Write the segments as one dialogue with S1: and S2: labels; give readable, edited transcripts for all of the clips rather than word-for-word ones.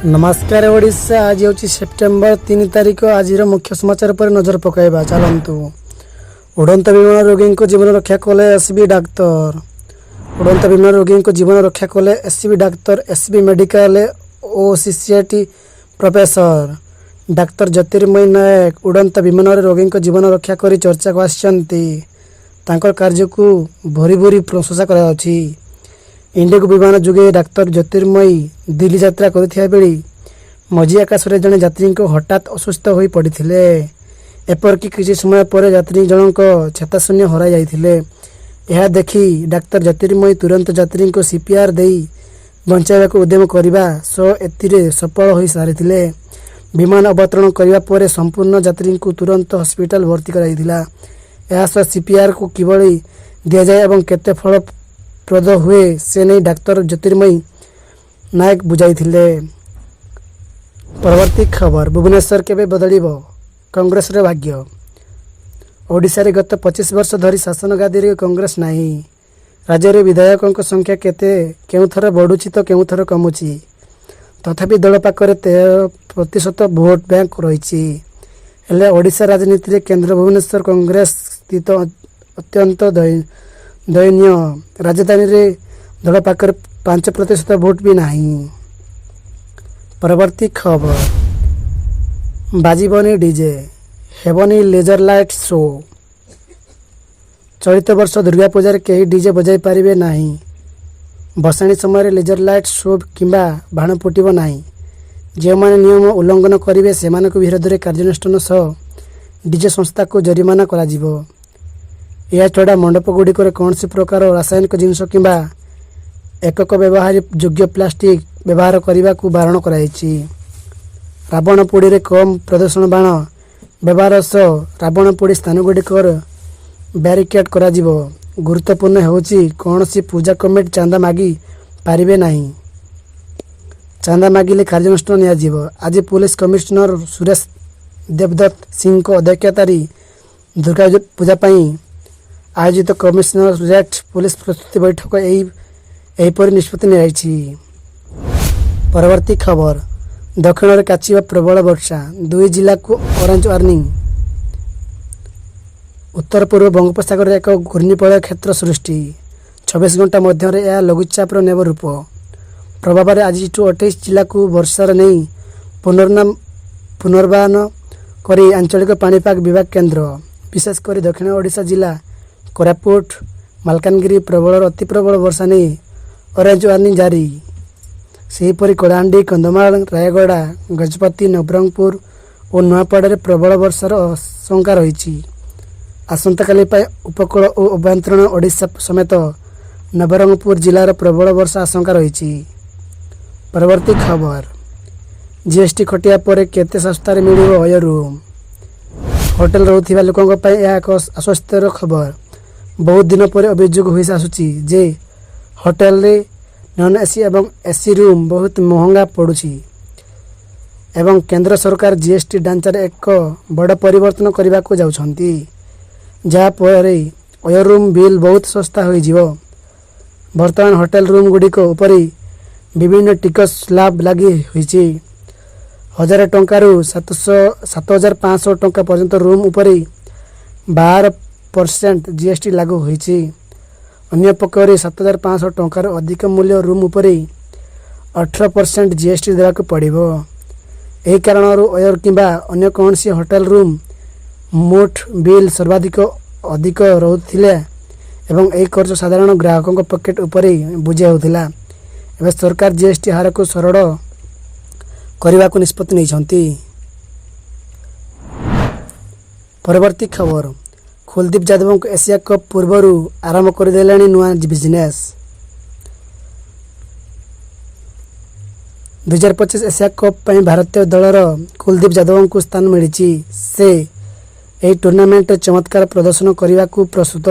S1: ନମସ୍କାର ଓଡ଼ିଶା। ଆଜି ହେଉଛି ସେପ୍ଟେମ୍ବର 3 ତାରିଖ। ଆଜିର ମୁଖ୍ୟ ସମାଚାର ଉପରେ ନଜର ପକାଇବା ଚାଲନ୍ତୁ। ଉଡ଼ନ୍ତା ବିମାନ ରୋଗୀଙ୍କ ଜୀବନ ରକ୍ଷା କଲେ ଏସ୍ସିବି ଡାକ୍ତର। ଉଡ଼ନ୍ତା ବିମାନ ରୋଗୀଙ୍କ ଜୀବନ ରକ୍ଷା କଲେ ଏସ୍ସିବି ଡାକ୍ତର। ଏସ୍ସିବି ମେଡିକାଲ ଓ ସିସିଆଇଟି ପ୍ରଫେସର ଡାକ୍ତର ଜ୍ୟୋତିର୍ମୟୀ ନାୟକ ଉଡ଼ନ୍ତା ବିମାନରେ ରୋଗୀଙ୍କ ଜୀବନ ରକ୍ଷା କରି ଚର୍ଚ୍ଚାକୁ ଆସିଛନ୍ତି। ତାଙ୍କର କାର୍ଯ୍ୟକୁ ଭୂରି ଭୂରି ପ୍ରଶଂସା କରାଯାଉଛି। ଇଣ୍ଡିଗୋ ବିମାନ ଯୋଗେ ଡାକ୍ତର ଜ୍ୟୋତିର୍ମୟୀ ଦିଲ୍ଲୀ ଯାତ୍ରା କରୁଥିବା ବେଳେ ମଝି ଆକାଶରେ ଜଣେ ଯାତ୍ରୀଙ୍କ ହଠାତ୍ ଅସୁସ୍ଥ ହୋଇ ପଡ଼ିଥିଲେ। ଏପରିକି କିଛି ସମୟ ପରେ ଯାତ୍ରୀ ଜଣଙ୍କ ଚେତାଶୂନ୍ୟ ହରାଇ ଯାଇଥିଲେ। ଏହା ଦେଖି ଡାକ୍ତର ଜ୍ୟୋତିର୍ମୟୀ ତୁରନ୍ତ ଯାତ୍ରୀଙ୍କୁ ସିପିଆର୍ ଦେଇ ବଞ୍ଚାଇବାକୁ ଉଦ୍ୟମ କରିବା ସହ ଏଥିରେ ସଫଳ ହୋଇସାରିଥିଲେ। ବିମାନ ଅବତରଣ କରିବା ପରେ ସମ୍ପୃକ୍ତ ଯାତ୍ରୀଙ୍କୁ ତୁରନ୍ତ ହସ୍ପିଟାଲ ଭର୍ତ୍ତି କରାଯାଇଥିଲା। ଏହା ସହ ସିପିଆର୍କୁ କିଭଳି ଦିଆଯାଏ ଏବଂ କେତେ ଫଳପ୍ରଦ ହୁଏ, ସେ ନେଇ ଡାକ୍ତର ଜ୍ୟୋତିର୍ମୟୀ ନାୟକ ବୁଝାଇଥିଲେ। ପରବର୍ତ୍ତୀ ଖବର। ଭୁବନେଶ୍ୱର, କେବେ ବଦଳିବ କଂଗ୍ରେସର ଭାଗ୍ୟ? ଓଡ଼ିଶାରେ ଗତ 25 ବର୍ଷ ଧରି ଶାସନ ଗାଦିରେ କଂଗ୍ରେସ ନାହିଁ। ରାଜ୍ୟରେ ବିଧାୟକଙ୍କ ସଂଖ୍ୟା କେତେ କେଉଁଥର ବଢ଼ୁଛି ତ କେଉଁଥର କମୁଛି। ତଥାପି ଦଳ ପାଖରେ 13% ଭୋଟ ବ୍ୟାଙ୍କ ରହିଛି। ହେଲେ ଓଡ଼ିଶା ରାଜନୀତିରେ କେନ୍ଦ୍ର ଭୁବନେଶ୍ୱର କଂଗ୍ରେସ ସ୍ଥିତ ଅତ୍ୟନ୍ତ ଦୟନୀୟ। ରାଜଧାନୀରେ ଦଳ ପାଖରେ 5% ଭୋଟ ବି ନାହିଁ। ପରବର୍ତ୍ତୀ ଖବର। ବାଜିବନି ଡିଜେ, ହେବନି ଲେଜର ଲାଇଟ୍ ଶୋ। ଚଳିତ ବର୍ଷ ଦୁର୍ଗା ପୂଜାରେ କେହି ଡିଜେ ବଜାଇ ପାରିବେ ନାହିଁ। ଭସାଣି ସମୟରେ ଲେଜର ଲାଇଟ୍ ଶୋ କିମ୍ବା ବାଣ ଫୁଟିବ ନାହିଁ। ଯେଉଁମାନେ ନିୟମ ଉଲ୍ଲଂଘନ କରିବେ, ସେମାନଙ୍କ ବିରୋଧରେ କାର୍ଯ୍ୟାନୁଷ୍ଠାନ ସହ ଡିଜେ ସଂସ୍ଥାକୁ ଜରିମାନା କରାଯିବ। ଏହାଛଡ଼ା ମଣ୍ଡପଗୁଡ଼ିକରେ କୌଣସି ପ୍ରକାର ରାସାୟନିକ ଜିନିଷ କିମ୍ବା ଏକକ ବ୍ୟବହାର ଯୋଗ୍ୟ ପ୍ଲାଷ୍ଟିକ୍ ବ୍ୟବହାର କରିବାକୁ ବାରଣ କରାଯାଇଛି। ରାବଣ ପୋଡ଼ିରେ କମ୍ ପ୍ରଦୂଷଣ ବାଣ ବ୍ୟବହାର ସହ ରାବଣ ପୋଡ଼ି ସ୍ଥାନଗୁଡ଼ିକର ବ୍ୟାରିକେଡ୍ କରାଯିବ। ଗୁରୁତ୍ୱପୂର୍ଣ୍ଣ ହେଉଛି, କୌଣସି ପୂଜା କମିଟି ଚାନ୍ଦା ମାଗି ପାରିବେ ନାହିଁ। ଚାନ୍ଦା ମାଗିଲେ କାର୍ଯ୍ୟାନୁଷ୍ଠାନ ନିଆଯିବ। ଆଜି ପୁଲିସ କମିଶନର ସୁରେଶ ଦେବଦତ୍ତ ସିଂଙ୍କ ଅଧ୍ୟକ୍ଷତାରେ ଦୁର୍ଗା ପୂଜା ପାଇଁ ଆୟୋଜିତ କମିଶନରେଟ୍ ପୁଲିସ ପ୍ରସ୍ତୁତି ବୈଠକ ଏହିପରି ନିଷ୍ପତ୍ତି ନିଆଯାଇଛି। ପରବର୍ତ୍ତୀ ଖବର। ଦକ୍ଷିଣରେ କାଚିବ ପ୍ରବଳ ବର୍ଷା, ଦୁଇ ଜିଲ୍ଲାକୁ ଅରେଞ୍ଜ ୱାର୍ଣ୍ଣିଂ। ଉତ୍ତର ପୂର୍ବ ବଙ୍ଗୋପସାଗରରେ ଏକ ଘୂର୍ଣ୍ଣିବଳୟ କ୍ଷେତ୍ର ସୃଷ୍ଟି। 24 ଘଣ୍ଟା ମଧ୍ୟରେ ଏହା ଲଘୁଚାପର ନେବ ରୂପ। ପ୍ରଭାବରେ ଆଜିଠୁ 28 ଜିଲ୍ଲାକୁ ବର୍ଷାର ନେଇ ପୂର୍ବାନୁମାନ କରି ଆଞ୍ଚଳିକ ପାଣିପାଗ ବିଭାଗ କେନ୍ଦ୍ର। ବିଶେଷ କରି ଦକ୍ଷିଣ ଓଡ଼ିଶା ଜିଲ୍ଲା କୋରାପୁଟ, ମାଲକାନଗିରି ପ୍ରବଳରୁ ଅତି ପ୍ରବଳ ବର୍ଷା ନେଇ ଅରେଞ୍ଜ ୱାର୍ଣ୍ଣିଂ ଜାରି। ସେହିପରି କଳାହାଣ୍ଡି, କନ୍ଧମାଳ, ରାୟଗଡ଼ା, ଗଜପତି, ନବରଙ୍ଗପୁର ଓ ନୂଆପଡ଼ାରେ ପ୍ରବଳ ବର୍ଷାର ଆଶଙ୍କା ରହିଛି। ଆସନ୍ତାକାଲି ପାଇଁ ଉପକୂଳ ଓ ଆଭ୍ୟନ୍ତରୀଣ ଓଡ଼ିଶା ସମେତ ନବରଙ୍ଗପୁର ଜିଲ୍ଲାର ପ୍ରବଳ ବର୍ଷା ଆଶଙ୍କା ରହିଛି। ପରବର୍ତ୍ତୀ ଖବର। ଜିଏସଟି କଟିବା ପରେ କେତେ ଶସ୍ତାରେ ମିଳିବ ଓୟୋ ରୁମ୍? ହୋଟେଲ ରହୁଥିବା ଲୋକଙ୍କ ପାଇଁ ଏହା ଏକ ଆଶ୍ୱସ୍ତିର ଖବର। ବହୁତ ଦିନ ପରେ ଅଭିଯୋଗ ହୋଇ ଆସୁଛି ଯେ ହୋଟେଲରେ ନନ୍ ଏସି ଏବଂ ଏସି ରୁମ୍ ବହୁତ ମହଙ୍ଗା ପଡ଼ୁଛି ଏବଂ କେନ୍ଦ୍ର ସରକାର ଜିଏସଟି ଢାଞ୍ଚାରେ ଏକ ବଡ଼ ପରିବର୍ତ୍ତନ କରିବାକୁ ଯାଉଛନ୍ତି, ଯାହାଫଳରେ ଓୟୋ ରୁମ୍ ବିଲ୍ ବହୁତ ଶସ୍ତା ହୋଇଯିବ। ବର୍ତ୍ତମାନ ହୋଟେଲ ରୁମ୍ ଗୁଡ଼ିକ ଉପରେ ବିଭିନ୍ନ ଟିକସ ସ୍ଲାବ ଲାଗି ହୋଇଛି। 1000 ଟଙ୍କାରୁ 7500 ଟଙ୍କା ପର୍ଯ୍ୟନ୍ତ ରୁମ୍ ଉପରେ 12% ଜିଏସଟି ଲାଗୁ ହୋଇଛି। ଅନ୍ୟପକ୍ଷରେ 7500 ଟଙ୍କାରୁ ଅଧିକ ମୂଲ୍ୟ ରୁମ୍ ଉପରେ 18% ଜିଏସଟି ଦେବାକୁ ପଡ଼ିବ। ଏହି କାରଣରୁ ଓୟୋ କିମ୍ବା ଅନ୍ୟ କୌଣସି ହୋଟେଲ ରୁମ୍ ମୋଟ ବିଲ୍ ସର୍ବାଧିକ ଅଧିକ ରହୁଥିଲା ଏବଂ ଏହି ଖର୍ଚ୍ଚ ସାଧାରଣ ଗ୍ରାହକଙ୍କ ପକେଟ୍ ଉପରେ ବୋଝ ହେଉଥିଲା। ଏବେ ସରକାର ଜିଏସଟି ହାରକୁ ସରଳ କରିବାକୁ ନିଷ୍ପତ୍ତି ନେଇଛନ୍ତି। ପରବର୍ତ୍ତୀ ଖବର। କୁଲଦୀପ ଯାଦବଙ୍କ ଏସିଆ କପ୍ ପୂର୍ବରୁ ଆରମ୍ଭ କରିଦେଲେଣି ନୂଆ ବିଜନେସ୍। 2025 ଏସିଆ କପ୍ ପାଇଁ ଭାରତୀୟ ଦଳର କୁଲଦୀପ ଯାଦବଙ୍କୁ ସ୍ଥାନ ମିଳିଛି। ସେ ଏହି ଟୁର୍ଣ୍ଣାମେଣ୍ଟରେ ଚମତ୍କାର ପ୍ରଦର୍ଶନ କରିବାକୁ ପ୍ରସ୍ତୁତ।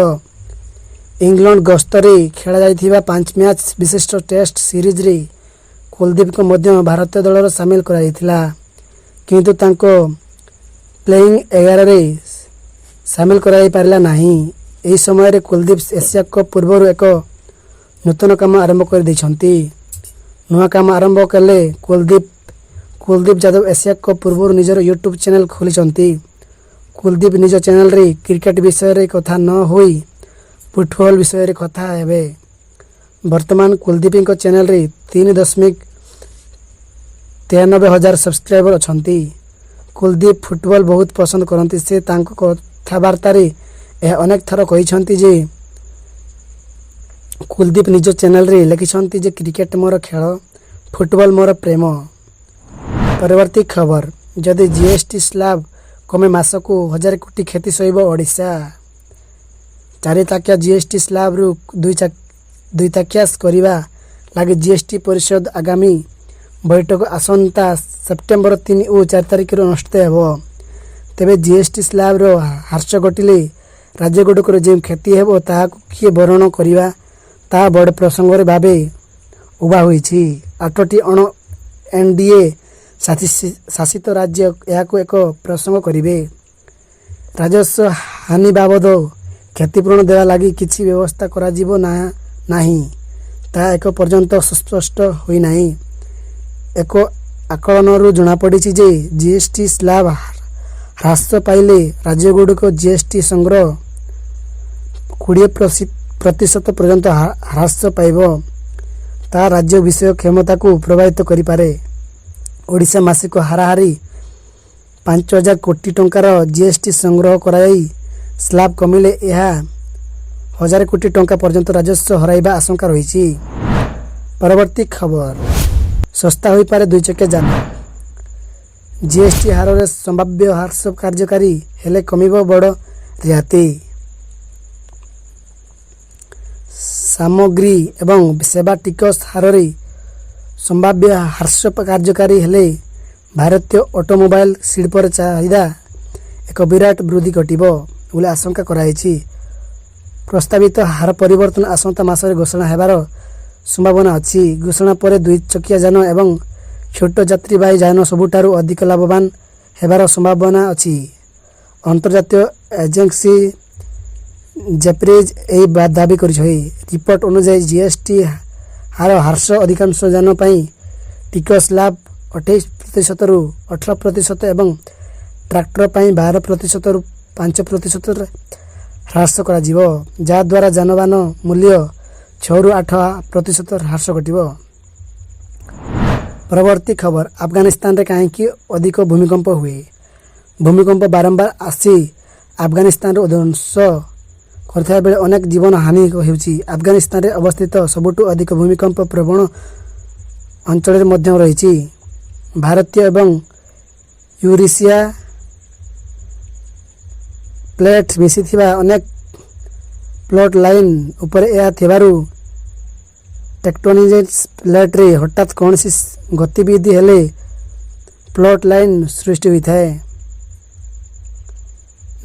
S1: ଇଂଲଣ୍ଡ ଗସ୍ତରେ ଖେଳାଯାଇଥିବା ପାଞ୍ଚ ମ୍ୟାଚ୍ ବିଶିଷ୍ଟ ଟେଷ୍ଟ ସିରିଜରେ କୁଲଦୀପଙ୍କୁ ମଧ୍ୟ ଭାରତୀୟ ଦଳରେ ସାମିଲ କରାଯାଇଥିଲା, କିନ୍ତୁ ତାଙ୍କ ପ୍ଲେଇଂ 11ରେ ସାମିଲ କରାଯାଇପାରିଲା ନାହିଁ। ଏହି ସମୟରେ କୁଲଦୀପ ଏସିଆ କପ୍ ପୂର୍ବରୁ ଏକ ନୂତନ କାମ ଆରମ୍ଭ କରିଦେଇଛନ୍ତି। ନୂଆ କାମ ଆରମ୍ଭ କଲେ କୁଲଦୀପ। କୁଲଦୀପ ଯାଦବ ଏସିଆ କପ୍ ପୂର୍ବରୁ ନିଜର ୟୁଟ୍ୟୁବ୍ ଚ୍ୟାନେଲ୍ ଖୋଲିଛନ୍ତି। କୁଲଦୀପ ନିଜ ଚ୍ୟାନେଲରେ କ୍ରିକେଟ ବିଷୟରେ କଥା ନ ହୋଇ ଫୁଟବଲ ବିଷୟରେ କଥା ହେବେ। ବର୍ତ୍ତମାନ କୁଲଦୀପଙ୍କ ଚ୍ୟାନେଲରେ 3.93 ହଜାର ସବସ୍କ୍ରାଇବର ଅଛନ୍ତି। କୁଲଦୀପ ଫୁଟବଲ ବହୁତ ପସନ୍ଦ କରନ୍ତି। ସେ ତାଙ୍କ କଥାବାର୍ତ୍ତାରେ ଏହା ଅନେକ ଥର କହିଛନ୍ତି ଯେ କୁଲଦୀପ ନିଜ ଚ୍ୟାନେଲରେ ଲେଖିଛନ୍ତି ଯେ କ୍ରିକେଟ ମୋର ଖେଳ, ଫୁଟବଲ ମୋର ପ୍ରେମ। ପରବର୍ତ୍ତୀ ଖବର, ଯଦି ଜିଏସଟି ସ୍ଲାବ କମେ, ମାସକୁ 1000 କୋଟି କ୍ଷତି ସହିବ ଓଡ଼ିଶା। ଚାରି ଥାକିଆ ଜିଏସଟି ସ୍ଲାବରୁ ଦୁଇ ଥାକିଆ କରିବା ଲାଗି ଜିଏସଟି ପରିଷଦ ଆଗାମୀ ବୈଠକ ଆସନ୍ତା ସେପ୍ଟେମ୍ବର 3 ଓ 4 ତାରିଖରେ ଅନୁଷ୍ଠିତ ହେବ। ତେବେ ଜିଏସଟି ସ୍ଲାବର ହ୍ରାସ ଘଟିଲେ ରାଜ୍ୟଗୁଡ଼ିକର ଯେଉଁ କ୍ଷତି ହେବ, ତାହାକୁ କିଏ ବରଣ କରିବା, ତାହା ବଡ଼ ପ୍ରସଙ୍ଗରେ ଭାବେ ଉଭା ହୋଇଛି। ଆଠଟି ଅଣ ଏନଡିଏ ଶାସିତ ରାଜ୍ୟ ଏହାକୁ ଏକ ପ୍ରସଙ୍ଗ କରିବେ। ରାଜସ୍ୱ ହାନି ବାବଦ କ୍ଷତିପୂରଣ ଦେବା ଲାଗି କିଛି ବ୍ୟବସ୍ଥା କରାଯିବ ନା ନାହିଁ, ତାହା ଏକ ପର୍ଯ୍ୟନ୍ତ ସୁସ୍ପଷ୍ଟ ହୋଇନାହିଁ। ଏକ ଆକଳନରୁ ଜଣାପଡ଼ିଛି ଯେ ଜିଏସଟି ସ୍ଲାବ ହ୍ରାସ ପାଇଲେ ରାଜ୍ୟଗୁଡ଼ିକ ଜିଏସଟି ସଂଗ୍ରହ 20% ପର୍ଯ୍ୟନ୍ତ ହ୍ରାସ ପାଇବ। ତାହା ରାଜ୍ୟ ବିଷୟ କ୍ଷମତାକୁ ପ୍ରଭାବିତ କରିପାରେ। ଓଡ଼ିଶା ମାସିକ ହାରାହାରି 5000 କୋଟି ଟଙ୍କାର ଜିଏସଟି ସଂଗ୍ରହ କରାଯାଇ ସ୍ଲାବ କମିଲେ ଏହା 1000 କୋଟି ଟଙ୍କା ପର୍ଯ୍ୟନ୍ତ ରାଜସ୍ୱ ହରାଇବା ଆଶଙ୍କା ରହିଛି। ପରବର୍ତ୍ତୀ ଖବର, ଶସ୍ତା ହୋଇପାରେ ଦୁଇଚକିଆ ଯାନ। ଜିଏସଟି ହାରରେ ସମ୍ଭାବ୍ୟ ହ୍ରାସ କାର୍ଯ୍ୟକାରୀ ହେଲେ କମିବ ବଡ଼ ରିହାତି। ସାମଗ୍ରୀ ଏବଂ ସେବା ଟିକସ ହାରରେ ସମ୍ଭାବ୍ୟ ହ୍ରାସ କାର୍ଯ୍ୟକାରୀ ହେଲେ ଭାରତୀୟ ଅଟୋମୋବାଇଲ ଶିଳ୍ପର ଚାହିଦା ଏକ ବିରାଟ ବୃଦ୍ଧି ଘଟିବ ବୋଲି ଆଶଙ୍କା କରାଯାଇଛି। ପ୍ରସ୍ତାବିତ ହାର ପରିବର୍ତ୍ତନ ଆସନ୍ତା ମାସରେ ଘୋଷଣା ହେବାର ସମ୍ଭାବନା ଅଛି। ଘୋଷଣା ପରେ ଦୁଇ ଚକିଆ ଯାନ ଏବଂ ଛୋଟ ଯାତ୍ରୀବାହୀ ଯାନ ସବୁଠାରୁ ଅଧିକ ଲାଭବାନ ହେବାର ସମ୍ଭାବନା ଅଛି। ଅନ୍ତର୍ଜାତୀୟ ଏଜେନ୍ସି ଜେଫ୍ରିଜ୍ ଏହି ଦାବି କରିଛନ୍ତି। ରିପୋର୍ଟ ଅନୁଯାୟୀ, ଜିଏସଟି ହାର ହ୍ରାସ ଅଧିକାଂଶ ଯାନ ପାଇଁ ଟିକସ ସ୍ଲାବ 28%ରୁ 18% ଏବଂ ଟ୍ରାକ୍ଟର ପାଇଁ 12%ରୁ 5% ହ୍ରାସ କରାଯିବ, ଯାହାଦ୍ୱାରା ଯାନବାହନ ମୂଲ୍ୟ 6ରୁ 8% ହ୍ରାସ ଘଟିବ। ପରବର୍ତ୍ତୀ ଖବର, ଆଫଗାନିସ୍ତାନରେ କାହିଁକି ଅଧିକ ଭୂମିକମ୍ପ ହୁଏ? ଭୂମିକମ୍ପ ବାରମ୍ବାର ଆସି ଆଫଗାନିସ୍ତାନରୁ ଧ୍ୱଂସ କରିଥିବା ବେଳେ ଅନେକ ଜୀବନ ହାନି ହେଉଛି। ଆଫଗାନିସ୍ତାନରେ ଅବସ୍ଥିତ ସବୁଠୁ ଅଧିକ ଭୂମିକମ୍ପ ପ୍ରବଣ ଅଞ୍ଚଳରେ ମଧ୍ୟ ରହିଛି। ଭାରତୀୟ ଏବଂ ୟୁରେସିଆ ପ୍ଲେଟ୍ ମିଶିଥିବା ଅନେକ ଫଲ୍ଟ ଲାଇନ୍ ଉପରେ ଏହା ଥିବାରୁ ଟେକ୍ଟୋନିକ୍ ପ୍ଲେଟ୍ରେ ହଠାତ୍ କୌଣସି ଗତିବିଧି ହେଲେ ଫଲ୍ଟ ଲାଇନ୍ ସୃଷ୍ଟି ହୋଇଥାଏ।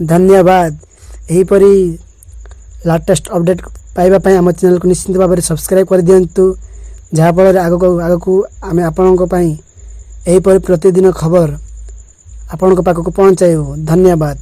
S1: ଧନ୍ୟବାଦ। ଏହିପରି ଲାଟେଷ୍ଟ ଅପଡ଼େଟ୍ ପାଇବା ପାଇଁ ଆମ ଚ୍ୟାନେଲକୁ ନିଶ୍ଚିତ ଭାବରେ ସବସ୍କ୍ରାଇବ୍ କରିଦିଅନ୍ତୁ, ଯାହାଫଳରେ ଆଗକୁ ଆଗକୁ ଆମେ ଆପଣଙ୍କ ପାଇଁ ଏହିପରି ପ୍ରତିଦିନ ଖବର ଆପଣଙ୍କ ପାଖକୁ ପହଞ୍ଚାଇବୁ। ଧନ୍ୟବାଦ।